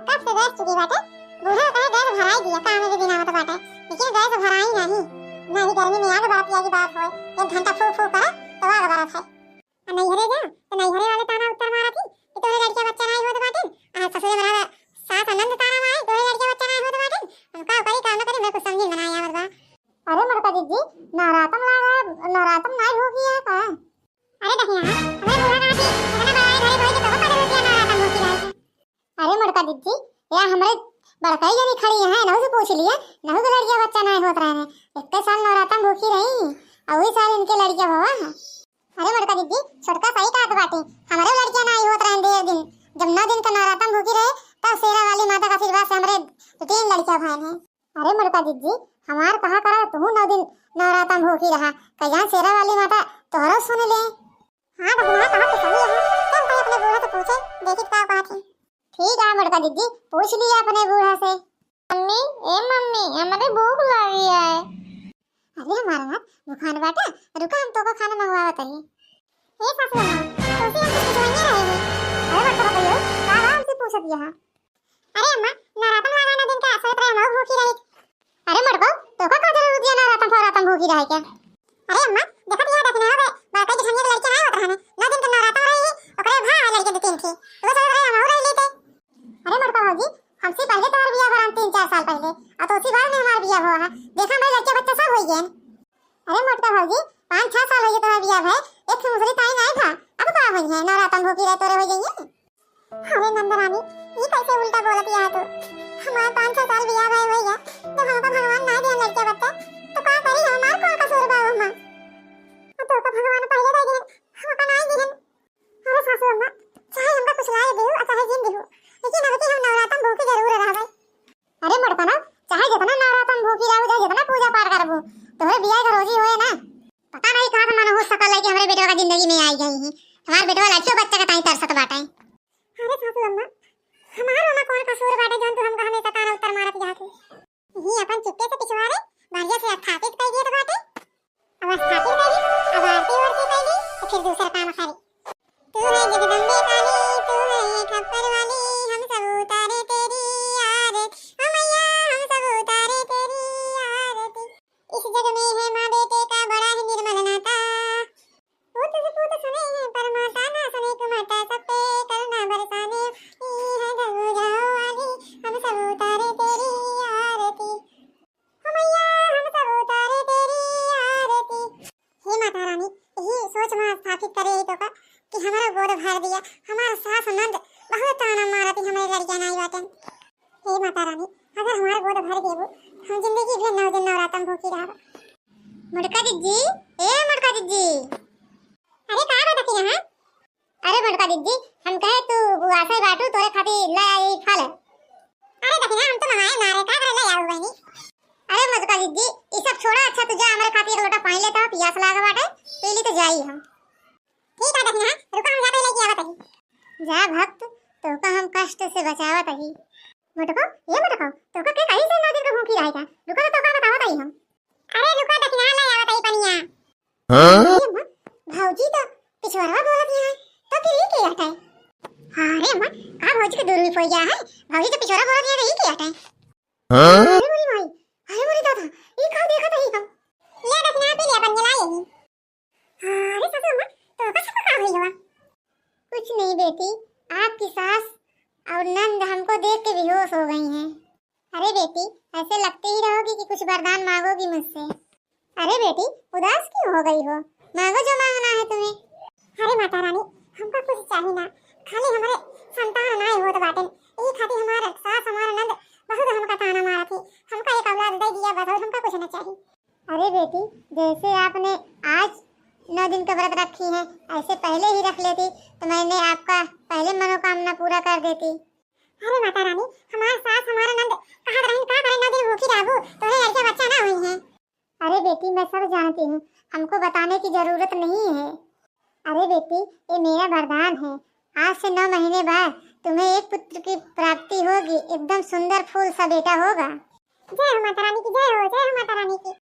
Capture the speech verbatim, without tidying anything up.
कब से गैस चुकी बाटे, बूढ़ा कहे गैस भराई दिया, काम में भी दिन आवत बाटे, लेकिन गैस भराई नहीं। नहीं, गर्मी में आग बरतिया की बात होए, एक घंटा फू फू करे तो आग बरत है। आ नैहरे जा तो नैहरे वाले ताना उत्तर मारत ही कि तोरे लड़किया बच्चा नहीं होत बाटे, आ ससुरे में रहा सास आनंद ताना मारे तोरे लड़किया बच्चा नहीं होत बाटे। हम का करी, का न करी, मैं कुछ समझ में नहीं आवत बा। अरे मोटका दीदी, नवरातम लाग, नवरातम नाई भूखी है का? अरे दहिना, हमरे बूढ़ा कहा थी, इतना बड़ा घर भई के तो पता नहीं क्या नवरातम भूखी रहे। अरे मोटका दीदी, या हमरे बड़काई जनी खड़ी है, नहु से पूछ लिया, नहु के लड़किया बच्चा नहीं होत रहे हैं। इतने साल नवरातम भूखी रही, और वही साल इनके लड़किया हुआ है। अरे मोटका दीदी, छोटका सही कहत बाटे, हमरे लड़किया नहीं होत रहे ढेर दिन। जब नौ दिन का नवरातम भूखी रहे, तब शेरा वाली माता का आशीर्वाद से हमरे दो तीन लड़किया भए हैं। अरे मोटका दीदी, हमार कहा करा, तू नौ दिन नवरातम भूखी रहा, कहीं शेरा वाली माता तोहरो सुन ले। हाँ बबुआ, बात तो सही है। चल भाई अपने बूढ़ा से पूछे, देखी का बात है। ठीक है मोटका दीदी, पूछ लिया अपने बूढ़ा से। मम्मी, ए मम्मी, हमरे भूख लागी है। अरे हमार बात, भूखान बाटा, रुका हम तोका खाना मंगवावत हई। ए सासू अम्मा, तोसे हम कुछ पूछवाइए रहे हैं। अरे मोटका भैया, का बा हमसे पूछत यहाँ? अरे अम्मा, नवरातन वाला ना दिन का सोचत रहे हम भूखी रही। अरे मोटको, तोका का जरूरत है नवरातन फौरातन भूखी रहे के? अरे अम्मा, देखत या देखने हो गए, बड़का जेठनिया के लड़के ना होत रहने, नौ दिन के नवरातन रही, ओकरे भा लड़के दो तीन थे, तो सब रहे हम रह लेते। अरे मोटका भौजी, हमसे पहले तोहर बियाह भरान तीन चार साल पहले, और तो उसी बाद में हमार बियाह हुआ है, देखा हमारे लड़के बच्चा सब हो गए। अरे मोटका भौजी, पाँच छह साल हो गए तुम्हारे बियाह भए, एक से मुसरी ताई नहीं था, अब का हुई है, नवरातन भूखी रहे तोरे हो जाइए। अरे नंदरानी, ई कैसे उल्टा बोलत या तू? हमार पाँच छह साल बियाह भए होइया, जब हमका भगवान ना दिया लड़का बच्चा, तो का करी, हमार कौन कसूर बा ओमा? अब तो का भगवान पहले दे दिहन, हमका ना दिहन। अरे सासू अम्मा, चाहे हमका कुछ लाए दिहु और चाहे जिन दिहु, लेकिन अब के हम नवरातन भूखी जरूर रहबे। अरे मोटकना, चाहे जितना नवरातन भूखी रहबू, चाहे जितना पूजा पाठ करबू, तोहरे बियाह का रोजी होए ना। पता नहीं कहाँ से मनहूस सकल है कि हमरे बेटवा का जिंदगी में आई गई है। हमार बेटवा लड़कियों बच्चा का ताई तरसत बाटे। अरे सासू अम्मा, हमार ओमा कौन कसूर बाटे जौन तू हमका हमेशा ताना उत्तर मारत जात हो? यही अपन चुप्पे से पिछवाड़े, बढ़िया से स्थापित कर दिए तो बाटे। अब स्थापित करी, अब आरती वारती करी, तो फिर दूसरा काम करी। तू है जगदम्बे काली, तू है खप्पर वाली, हम सब उतारे तेरी आरती। ओ मैया, हम सब उतारे तेरी आरती। इस जग में है माँ बेटे का बड़ा ही निर्मल नाता। पूत से पूत सुने हैं परमाता, ना सुने कुमाता, सब पे करुणा बरसाने। ई है जगो जाओ वाली, हम सब उतारे तेरी आरती। हो मैया, हम सब उतारे तेरी आरती। हे माता रानी, यही सोच में स्थापित करे ही तो का कि हमारा गोद भर दिया। हमारा सास नंद बहुत ताना मारती, हमारी लड़कियां नहीं बाटन। हे माता रानी, अगर हमारा गोद भर देबो, हम जिंदगी भर नौ दिन नवरातन भूखी रहब। मोटका जिज्जी, ए मोटका जिज्जी। अरे का बात है यहाँ? अरे मोटका जिज्जी, हम कहे तू बुआसे बाटू, तोरे खातिर ले आई फल। अरे दखिना, हम तो मंगाए मारे, का करे ले आऊ बहनी? अरे मोटका जिज्जी, ई सब छोड़ा, अच्छा तू जा हमरे खातिर एक लोटा पानी लेता हो, पियास लाग बाटे, पी ली तो जाई हम। ठीक है दखिना, रुका हम जाके लेके आवत हई। जा भक्त, तोका हम कष्ट से बचावत हई। मोटको, ये मोटको, तोका के कहीं से नौ दिन का भूखी रहे का? रुका तो तोका बतावत हई हम। अरे रुका दखिना, ले आवत हई पनिया। हाँ? अरे अम्मा, भौजी तो पिछवाड़वा बोलत है, तो फिर ई के हटे? हाँ रे अम्मा, का भौजी के दूर में पड़ गया है? भौजी तो पिछवाड़ा बोलत है, तो ई के हटे? हाँ? अरे मोरी माई, अरे मोरी दादा, ई का देखत हई हम? ले दखिना, पी ले अपन, ये ला यही। हाँ, अरे सासू अम्मा, तो का सबका का भइल बा? कुछ नहीं बेटी, आपकी सास और नंद हमको देख के बेहोश हो गई हैं। अरे बेटी, ऐसे लगते ही रहोगी कि कुछ वरदान मांगोगी मुझसे। अरे बेटी, उदास क्यों हो गई हो? मांगो जो मांगना है तुम्हें। अरे माता रानी, हमका कुछ चाही ना, खाली हमरे संतान नाय होत बाटेन, यही खातिर हमार सास, हमार नंद बहुत हमका ताना मारत ही। हमका एक औलाद दे दिया बस, और हमका कुछ ना चाही। अरे बेटी, जैसे आपने आज नौ दिन का व्रत रखी है, ऐसे पहले ही रख लेती तो मैंने आपका पहले मनोकामना पूरा कर देती। अरे माता रानी, हमार सास, हमार नंद कहत रहिन, "का करे नौ दिन भूखी रहबू, तोरे लड़का बच्चा ना होई हैं।" अरे बेटी, मैं सब जानती हूँ, हमको बताने की जरूरत नहीं है। अरे बेटी, ये मेरा वरदान है, आज से नौ महीने बाद तुम्हें एक पुत्र की प्राप्ति होगी, एकदम सुंदर फूल सा बेटा होगा। जय हो माता रानी की, जय हो, जय हो माता रानी की।